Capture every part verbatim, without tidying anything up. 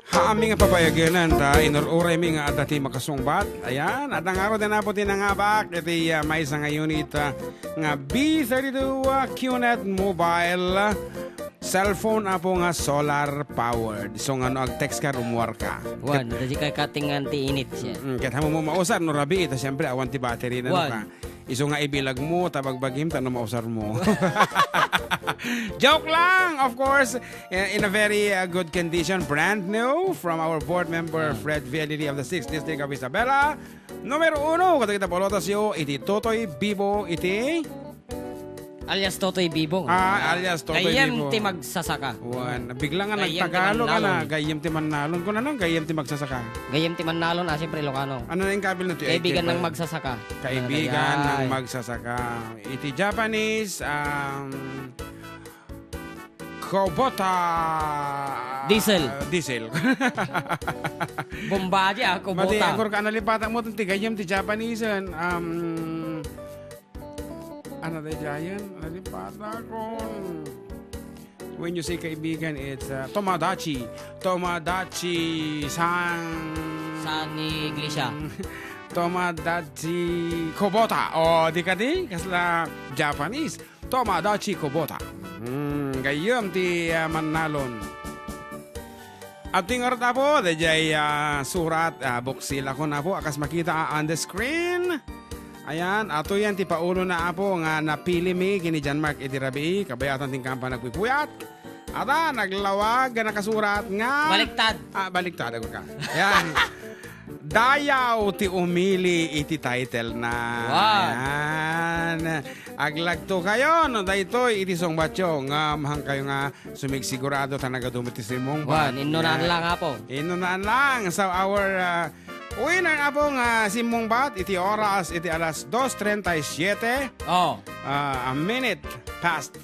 Haan mi nga papayagenan ta inur-uraymi nga adda ti makasungbat. Ayan, adda ngaruden, Apo, ti nangabak iti, ah, maysa nga unit, ah, nga B thirty-two, ah, QNet mobile, ah, cellphone, Apo, nga solar powered. So, nga no ag-text ka, rumuar ka. Wan, ta di ka katingan ti init siya. Mm, ket ammom mausar no rabii, ta siyempre, awan ti battery na, no, Wan. ka. Isu nga ibilagmo, ta bagbagim, ta no mausarmo. Joke lang! Of course, in a very, uh, good condition, brand new from our board member, Ah. Fred Vialili of the sixth District of Isabela. Numero uno, kadagita palotasyo, iti Totoy Bibo, iti Alias Totoy Bibo. Ah, alias Totoy Gayyem Bibo. ti magsasaka. Wan, bigla nga Gayyem ti nagtagalog ka na, mannalon. Gayyem ti mannalon. Kung ano, gayyem ti magsasaka. Gayyem ti mannalon, ah, siyempre, Ilocano. Ano na yung kabil na ti Kaibigan April ng ba? magsasaka. Kaibigan Ay. ng magsasaka. Iti Japanese, um, Kubota. Diesel. Diesel. Bombaje, ah, Kubota. Mati, angkor ka, nalipatan mo, ti gayyem ti Japanese, um, ano tayo dyan? Nalipatan ko. When you say kaibigan, it's, uh, Tomodachi. Tomodachi san. San Iglesia. Tomodachi Kubota. O, di ka di? Kasla Japanese. Tomodachi Kubota. Hmm, gayyem ti, uh, mannalon. At ti ngarud, Apo, dayjay, ah, surat, ah, buksilakon, Apo, a kas makita, ah, on the screen. Ayan, atoyan ti paulona, Apo, nga napilimi ken ni John Mark iti rabii, kabayatan ti kaammo a nagpuypuyat. Ata, naglawag nga nakasurat nga Baliktad. Ah, baliktad, agurka. Ayan. Dayaw ti umili iti title na. Wow. Ayan. Aglagtokayo no daytoy iti sungbatyo, ngem haankayo nga sumigsigurado ta nagadu met ti simmungbat. Wan, inno na lang, Apo. Inno na lang. So, our, uh, winner, Apo, nga simmungbat iti oras, iti alas dos treinta y siete. Oh. Uh, a minute past.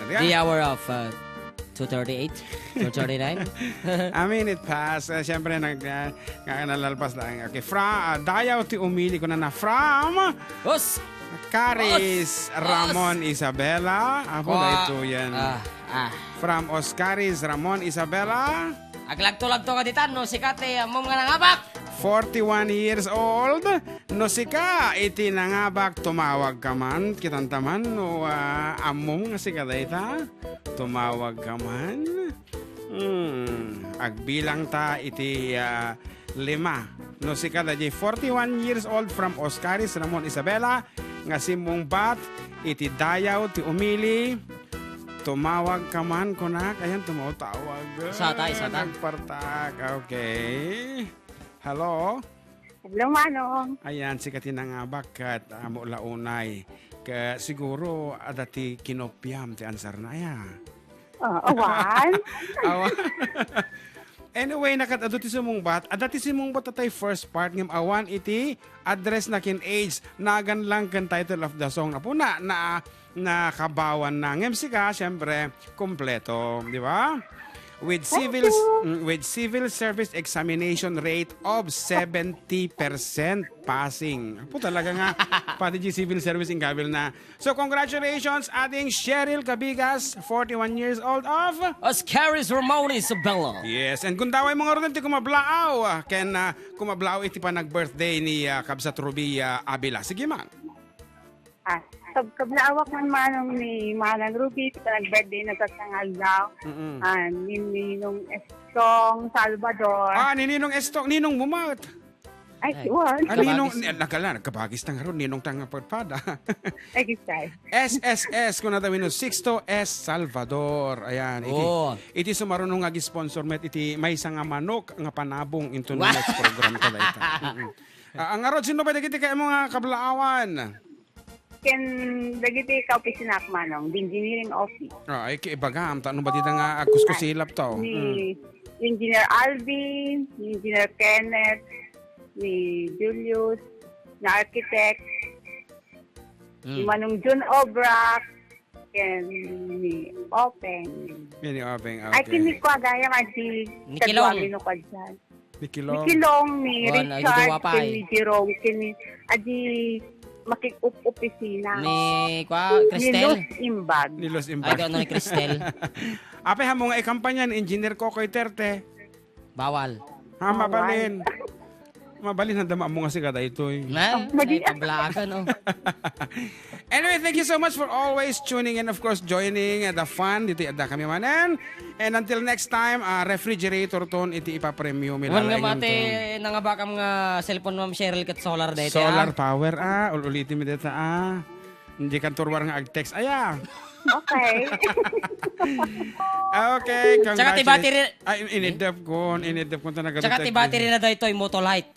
The hour of, uh, two thirty-eight, two thirty-nine. A minute past. Uh, siyempre, nag, uh, nga nalalpas lang. Okay, fra, uh, dayaw ti umili ko na na from Os- Oscaris Os-, Ramon Os-, Isabela. Apo, Wa-, daytoy yan. Ah, ah. From Oscaris Ramon Isabela. Aglagto-lagto ka ditan, no? Sika ti ammom nga nangabak. Forty-one years old. No sika iti nangabak, tumawag ka man. Kitanta man, no, ah, ammom nga sika dayta. Tumawag ka man. Hmm, agbilang ta iti, ah, lima. No, sika dayjay forty-one years old from Oscaris, Ramon Isabela, nga simmungbat iti dayaw ti umili. Tumawag ka man, kunak. Ayan, tumawag. Isa ta, isa ta. Nagpartak. Okay. Hello? Hello, Manong. Ayan, sika ti nangabak ket, ah, mo la unay. Ka, siguro, adda ti kinopiam ti answer na, aya. Ah, awan. Awan. Anyway, nakat-adu ti sumungbat. Adda ti sumungbat ta tay first part ngem awan iti address na ken age. Nagan lang ken title of the song. Apo na, na, nakabawan na. Ngem sika, siyempre, kompleto, di ba? With civil, Thank you. Mm, with civil service examination rate of seventy percent passing. Apo talaga nga, pati di civil service inggabil na. So, congratulations, ading Cheryl Cabigas, forty-one years old of Oscaris Ramon Isabela. Yes, and gundaway mo ngaruden ti kumablaaw, ah, ken, ah, kumablaaw iti panag-birthday ni, ah, Kabsat Ruby, ah, Avila. Sige man. Ah, kab-, kablaawak man, Manong, ni Manang Ruby, ti panag-birthday na tattang aldaw. Mm-mm. Ah, ni Ninong Estong Salvador. Ah, ni Ninong Estong, ninong mo, Mat? Ay, Ay. Wan. Ah, Ninong, Kabagis. Ni, nagkala, nagkabagis ta ngarud, Ninong ta nga padpada. Ay, kisay. S S S, kuna daw ino, Sixto S Salvador. Ayan, iti, Oo. iti sumaruno nga agi-sponsor met iti maysa nga manok nga panabong into the Wa- next program ta dayta. Mm-mm. Ah, ang ngarud, sino ba dagiti kayat mo nga kablaawan? Ken dagiti kaopisinak, Manong, the engineering office. Ah, ay, kibagam, ta no ba dita nga agkuskusilap to? Ni Mm. Engineer Alvin, ni Engineer Kenneth, ni Julius, na architect, ni Mm. Manong Jun Obrak, ken ni Openg. Ni Openg, Ay, okay. Ken ni Kuagayam, adi, Ni Kilong. Kaduami no kwadyan. Ni Kilong. Ni Kilong, ni Oh, na, Richard, ito, apay. Ken ni Jerome, ken ni, adi, makig-up-opisina. Ni, kwa, Ni Cristel? Luz Imbag. Ni Luz Imbag. Ay, ano ni Cristel? Apay, amo nga ikampanya ni Engineer Kokoy Terte. Bawal. Ha, mabalin. Mabalin, handa maammo nga sika daytoy. Na, Oh, madi- sa kablaakan, oh. Anyway, thank you so much for always tuning in, of course, joining, uh, the fun. Dito adda kami manen. And until next time, uh, refrigerator ton iti ipapremyo mi. Wan nga lalaing mati, ton. Nangabakam nga cellphone, Ma'am Cheryl, ket solar daytoy, Solar ah. Power, ah. Ul-uliti mi dita, ah. Hindi kan turwar nga ag-text. Aya. Okay. Okay, Tsaka ti congratulations. Battery. Ay, in-, inidap ko, inidap ko talaga. Tsaka ti battery na daytoy, Motolite.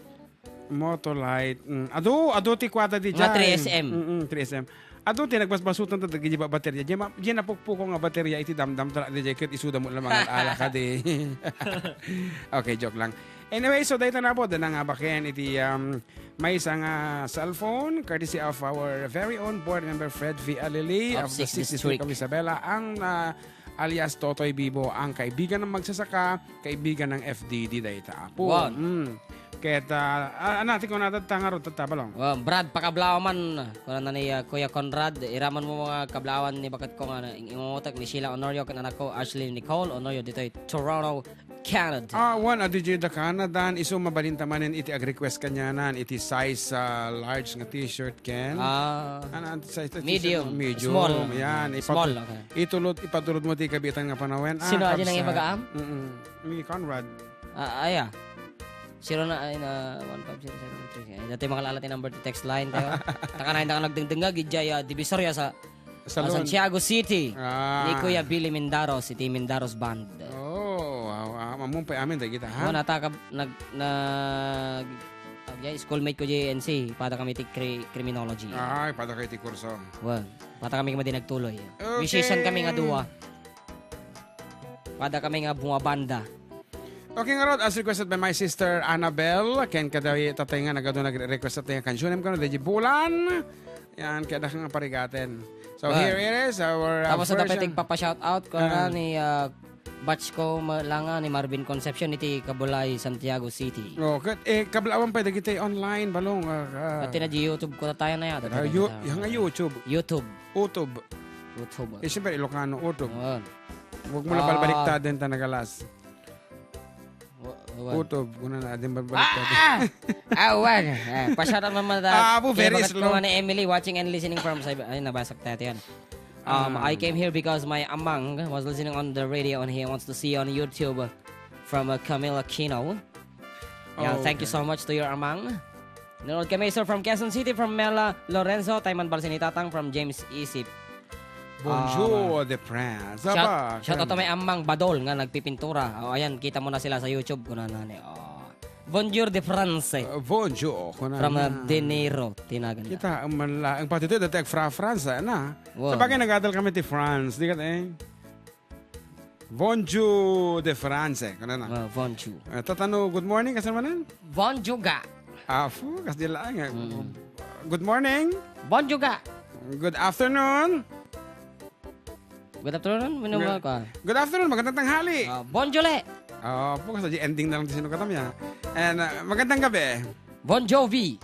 Motolite. Mm. Adu, adu ti kuwada di Nga dyan. Three S M. Mm-mm, three S M. Adu ti nagbasbasutan ta dagiti ba-, baterya. Diyan ma-, diyan napukpuko nga baterya iti damdam ta di ket isuda mo lamang ala ka di. Okay, joke lang. Anyway, so dayta na po, dana nga baken iti, um, maysa nga cellphone, courtesy of our very own board member Fred V. Alili Of of the Sixth sixth District District. Of Isabela, ang, ah, alias Totoy Bibo, ang kaibigan ng magsasaka, kaibigan ng F D D dayta, apo. Wow. Mm. Ket, ah, ah, ano, ati ko na, tatta nga ron, tatta, balong. Wow, Brad, pakablaawan man, kuna na ni, ah, Kuya Conrad, iraman mo mga kablaawan ni baket ko nga na, ing-, imutek ni Sheila Honorio, ken anak ko, Ashley Nicole Honorio, ditoy Toronto, Canada. Ah, wan, adu diay da Canada, isu mabalinta manen iti ag-request kanianan, iti size, ah, large nga t-shirt, ken? Ah. Ano, ano, size t-shirt? Medium. Medium. Small. Yan, Small, ipatu-, okay. Itulod, ipaturod mo ti kabitan nga panawen. Ah, Sino, adi nang kabsat. Ibagaam? Mm-mm. Ni Conrad. Ah, aya. Zero na, ay, na, one five zero seven three. Ay, dati mga lala ti number ti text line tayo. Taka na, taka nagdengdengag, ijay, ah, Divisoria sa Salon. Ah, Santiago City. Ah. Ni Kuya Billy Mindaros, iti Mindaros Band. Oh, wow, ah, ammom pay amin, dagita, ha? Mo, nata ka, nag-, nag-, agya, schoolmate ko, J N C. Pada kami ti cri-, criminology. Ay, pada kayo ti kurso. Well, pada kami madi nagtuloy. Okay. Musician kami nga duwa. Pada kami nga bumabanda. Okay, ngarud, as requested by my sister Annabel, ken kada tatay nga nagadu nag-request tayo nga kansionem kano, Deji Bulan. Yan, kaya nga parigaten. So, Yan. Here it is, our, uh, Tapos na dapat version. Tigpapa-shoutout ko na Ah. ni, uh, batch ko ma-, langa ni Marvin Concepcion iti Kabulay, Santiago City. Oh, kat-, eh, kablaawan pa dagiti online, balong, ah, ah. Pati na di YouTube ko tayo na yata. Ah, tayo you-, na. Yung nga YouTube. YouTube. YouTube. YouTube. Eh, siyempre, Ilocano, YouTube. Yan. Huwag mo na Ah. balbaliktaden ta nagalas. Wa-, wa-, Kutob, kuna na, adin ba balik tayo? Ah! Ah, wan. Ah, pasyaran man man ta. Ah, apo, very slow. Kaya bakit ko nga ni Emily, watching and listening from Sib-, ay, nabasa ko tayo yan. Um, Ah. I came here because my amang was listening on the radio and he wants to see on YouTube from, uh, Camille Aquino. Yeah, thank you Okay. so much to your amang. Nanonood kami, sir, from Quezon City, from Mela Lorenzo, Tayman Balsinitatang, from James Isip. Bonjour, Ah, de France. Shout, Aba, shout out to kaya my amang Badol nga nagpipintura. O, ayan, kita mo na sila sa YouTube, kuna na ni. Oh. Bonjour de France. Uh, bonjour, kuna From, uh, na. De Niro, tinagan na. Kita, ang manla-, ang pati ito, dati ag fra-, France, eh, na. Wow. Sa bagay, nag-adal kami ti France, di ka, eh. Bonjour de France, kuna na. Oh, bonjour. Eh, tatano, good morning, kasano manen? Bonjour ga. Ah, fu, kas di laeng, eh. Mm. Good morning. Bonjour ga. Good afternoon. Good afternoon, minum Good, ka. Good afternoon, magandang tanghali. Ah, bonjour le. Ah, fu, kas di ending na lang ti sino katam ya. And, ah, magandang gabi. Bon Jovi.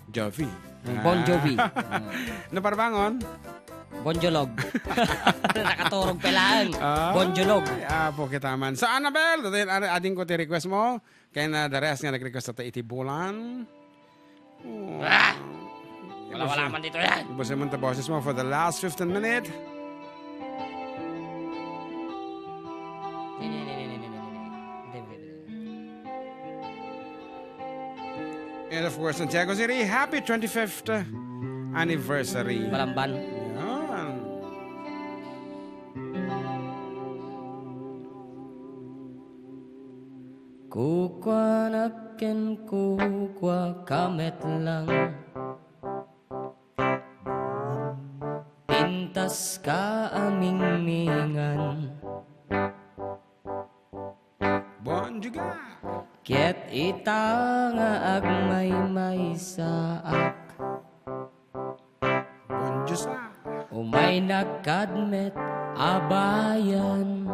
Jovi. Mm, Bon Jovi. Ah. Mm. Naparbangon? Bonjolog. Nakaturog pa laeng. Ah, Bonjolog. Ay, apo kita man. So, Annabel, dati, ad-, ading ko ti request mo. Kaya na the rest nga nag-request ta iti Bulan. Ah! Wala, wala man dito yan. Ibusin mo ta boses mo for the last fifteen minute. And of course, Santiago City, happy twenty-fifth anniversary. Balamban. Yan. Kukuanak ken kukua ka met lang. Pintas ka a mingmingan. Bonjour ka. Ket ita nga agmaymaysaak. Bonjour sa. Umaynak kad met a bayan.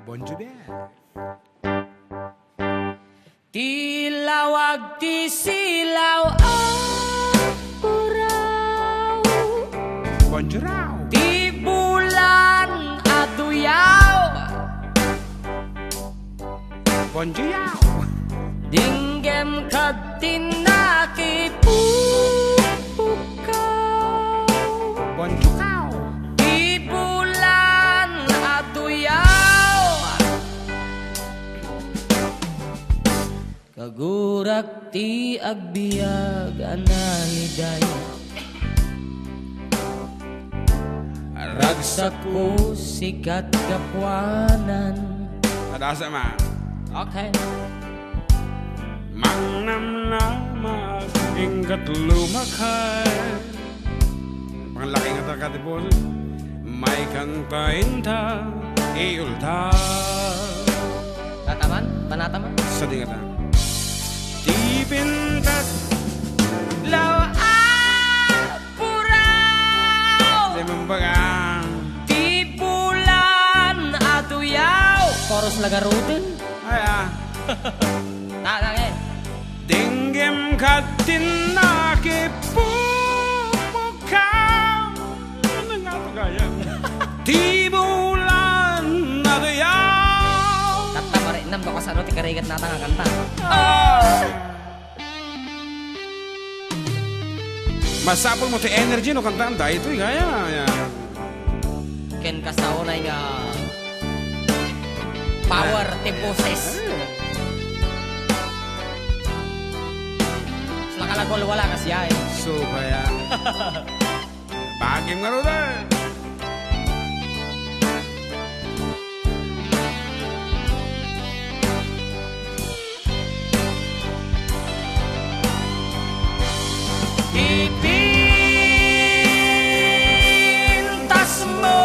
Bonjour. Ti lawag ti silaw a puraw. Bonjuraw. Ti bulan a tuyaw. Bonjour. Dinggem ket ti nakipukaw. Bonjour. Ti bulan a tuyaw. Kagurak ti agbiag a naliday. Ragsakko sikat gapuanan. Adasa ma. Okay. Mangnamnamag, ingkat lumakay. Panglaki nga ta, Kati Boss. May kanta inta, iulta. Tataman? Panataman? Sa di nga ta. Ti pintas, law, ah, puraw. Di man baga. Ti bulan a tuyaw. Chorus la garuden. Ay, ah. Tatang, eh. Dinggem ket ti nakipukaw. Ano nga to gaya? Ti bulan a tuyaw. Tatta, marinam to kasano ti karigat nata nga kanta. Ah! Masapul mo ti energy no kantaan daytoy gaya. Ya. Ken kasaunay nga power ti boses. Sila kalagol wala ka siya eh. So, kaya. Bagim nga ruder. Ipintas mo,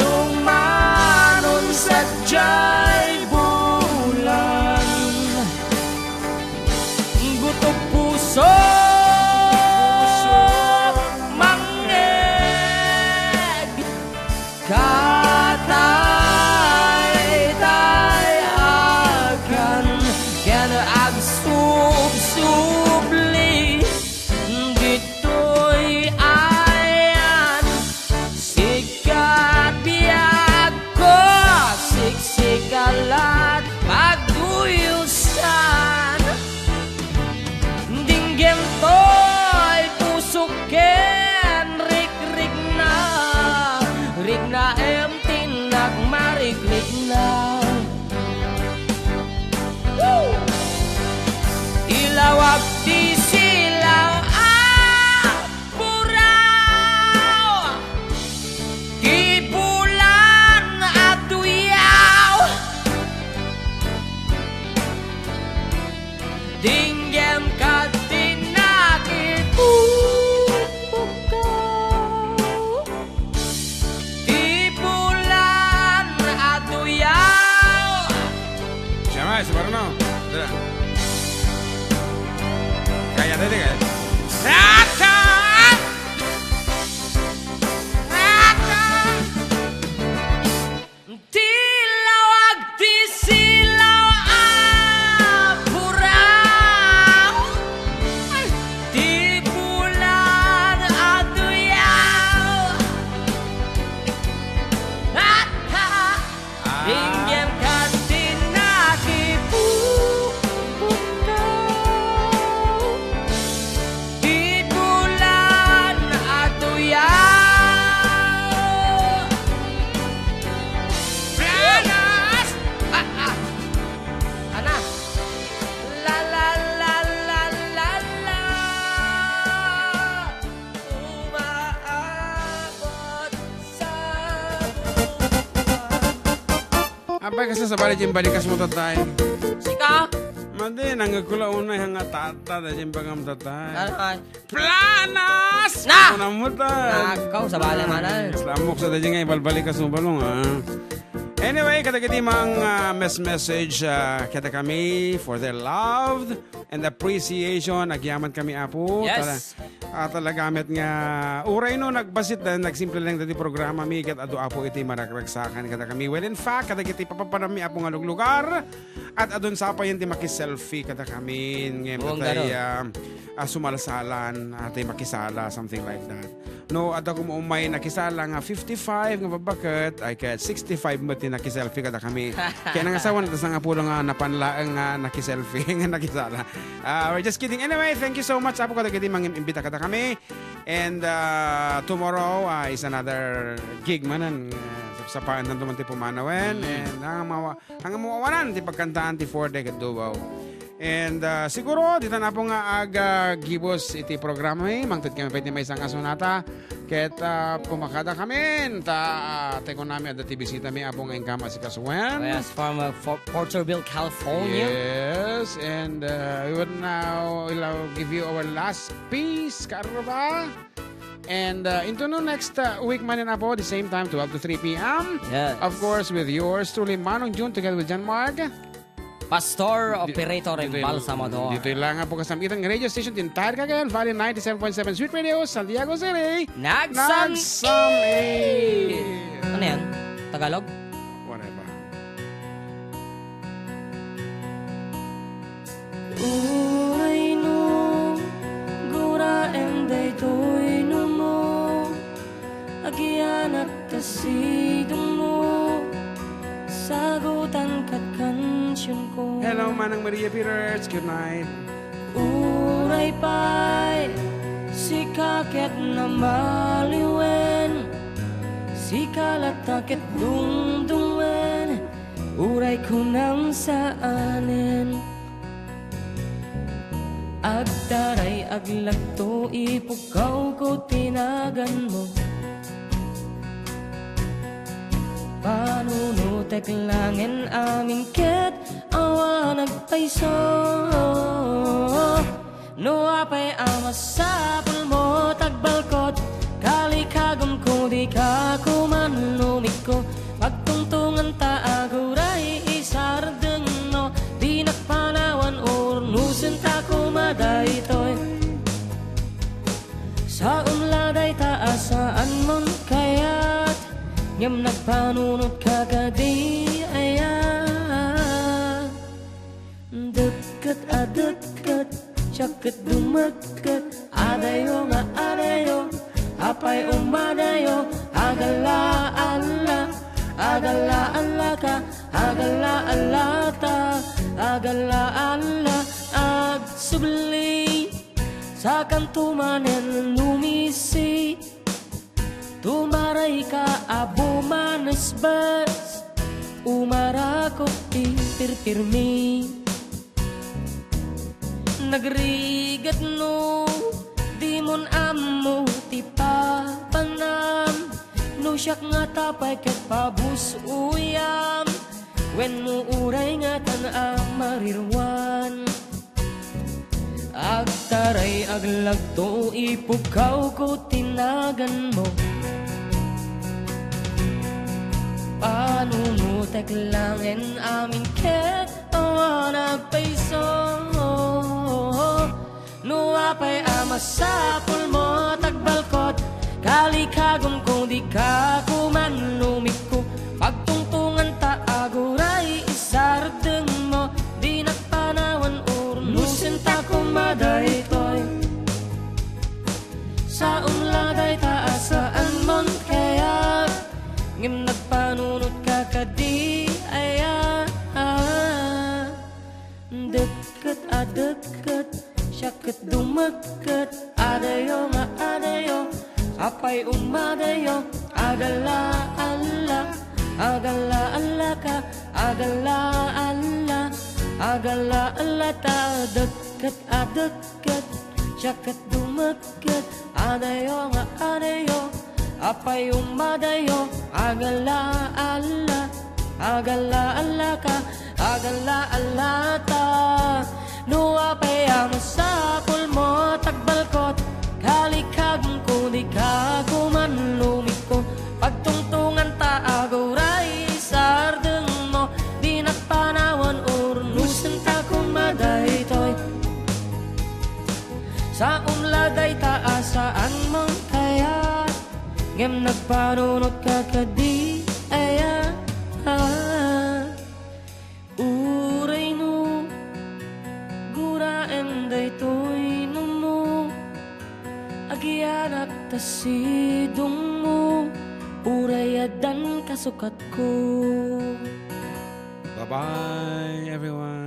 dumanon sadiay bulan. Butok puso, mangngeg. Kataytayagan ken agsubsubli, ditoy ayan, sikat biagko, siksikalat pagduyusan. Dinggem toy pusok ken rikrikna, rikna em ti nagmarikrikna. Woo! Ilawag ti silaw a puraw. Ti bulan a tuyaw. Dinggem ket ti nakipukaw. Ti bulan a tuyaw. Siya nga, si Bruno. Dala. Kaya, dali, kaya. Rata! Rata! Ti lawag ti silaw a puraw, ti bulan a tuyaw. At ha, dinggem ket ti nakipukaw. Ti bulan a tuyaw. Planas! Ah, ah. Ana. La, la, la, la, la, la. Umaabot sa buwan. Apay, kasta sabali diay balikas mo, tatay? Sika? Madi, nangngegko la unay nga tata, daydiay bagam, tatay. Ano, ay? Planas! Na! Ano mo, tay? Nakaw, sabali man, ay. Slamok sa daydiay nga ibalbalikas mo, balong, ah. Anyway, kadagiti mang, ah, mes-, message, ah, kadakami for their love and appreciation. Agyaman kami, Apo. Yes. Tala-, ah, talaga met nga, uray no, nagbassit da, nagsimple lang dati programa mi, ket adu, Apo, iti maragragsakan kadakami. Well, in fact, kadagiti papapanam mi, Apo, nga luglugar, At adun sa payen ti makiselfie kadakami, ngem Oo, datay, ngarud. ah, ah, sumalsalan, ah, ti makisala, something like that. No, adda koma umay nakisala nga fifty-five nga babbaket, ay, ket sixty-five met ti nakiselfie kadakami. Ket nangasawan, adda sangapulo nga napan laeng nga nakiselfie, nga nakisala. Ah, we're just kidding. Anyway, thank you so much, Apo, kadagiti mangimbita kadakami. And, ah, tomorrow, ah, is another gig manen, ah, sapsapaantan duman ti pumanawen. Mm. And, ah, mawa-, Ania mawanan ti pagkantaan ti Four Decade Duo. And, ah, siguro, dita na, Apo, nga ag-, ah, gibus iti programa, eh. Mangted kami pay ti maysa nga sonata. Ket, ah, pumakada kami. Ta, ah, tekon nami, adda ti bisita mi, Apo, nga inkam asikasuen. Oh, yes, from, uh, Fort-, Porterville, California. Yes, and, uh, we would now, we'll, uh, give you our last piece, Karuba. And, uh, into no next, uh, week manen, Apo, the same time, twelve to three p m. Yes. Of course, with yours truly, Manong June, together with John Mark. Pastor, Di-, operator, and ditoy, balsamador. Ditoy lang, Apo, kasam-itan nga radio station, ti entire Cagayan Valley, ninety-seven point seven Sweet Radio, Santiago City. Nagsam-, Nagsam-, ano yan? Tagalog? Whatever. Uray no guraem daytoy no mo, agianak ta sidongmo, sagutan kat kansionko. Hello, Manang Maria Peters. Good night. Uray pay, sika ket namaliwen, sika latta ket dungdungen, uray kunam saanen. Agtaray aglagto, ipukawko ti naganmo. Panunotek laeng amin ket awan agpayso. No apay a masapulmo, tagbalkot, kalikagumko, dika koma umikko. Pagtungtunganta, aguray isardengmo, dinak panawan, urnosen ta koma daytoy. Saom la dayta a saanmon kayat, ngem nagpanunotka kadi aya. Dekket a dekket, siak ket dumekket, adayo nga adayo, apay umadayo, agalla-alla, agalla-allaka, agalla-allata, agalla-alla, agsubli. Sakanto manen lumisi. Tumarayka a bumanesbes, umarakop ti pirpirmi. Nagrigat no dimon ammo ti papanam, no siak ngata pay ket pabus-oyam, wenno uray ngatan a mariruan. Agtaray aglagto, ipukawko ti naganmo. Panunotek laeng amin ket awan agpayso. No apay a masapulmo, tagbalkot, kalikagumko, dika koma umikko. Pagtungtunganta, aguray isardengmo, dinak panawan, urnosen ta koma daytoy. Saom la dayta a saanmon kayat, ngem nagpanunotka kadi aya. Dekket a dekket, siak ket dumekket, adayo nga adayo, apay umadayo, agalla-alla, agalla-allaka, agalla-alla, agalla-allata. Dekket a dekket, siak ket dumekket, ket adayo nga adayo, apay umadayo, agalla-alla, agalla-allaka, agalla-allata. No apay a masapulmo, tagbalkot, kalikagumko, dika koma umikko. Pagtungtunganta, aguray isardengmo, dinak panawan, urnosen ta koma daytoy. Saom la dayta a saanmon kayat, ngem nagpanunotka kadi aya. Uray Sidongmo, uray addan kasukatko. Bye-bye, everyone.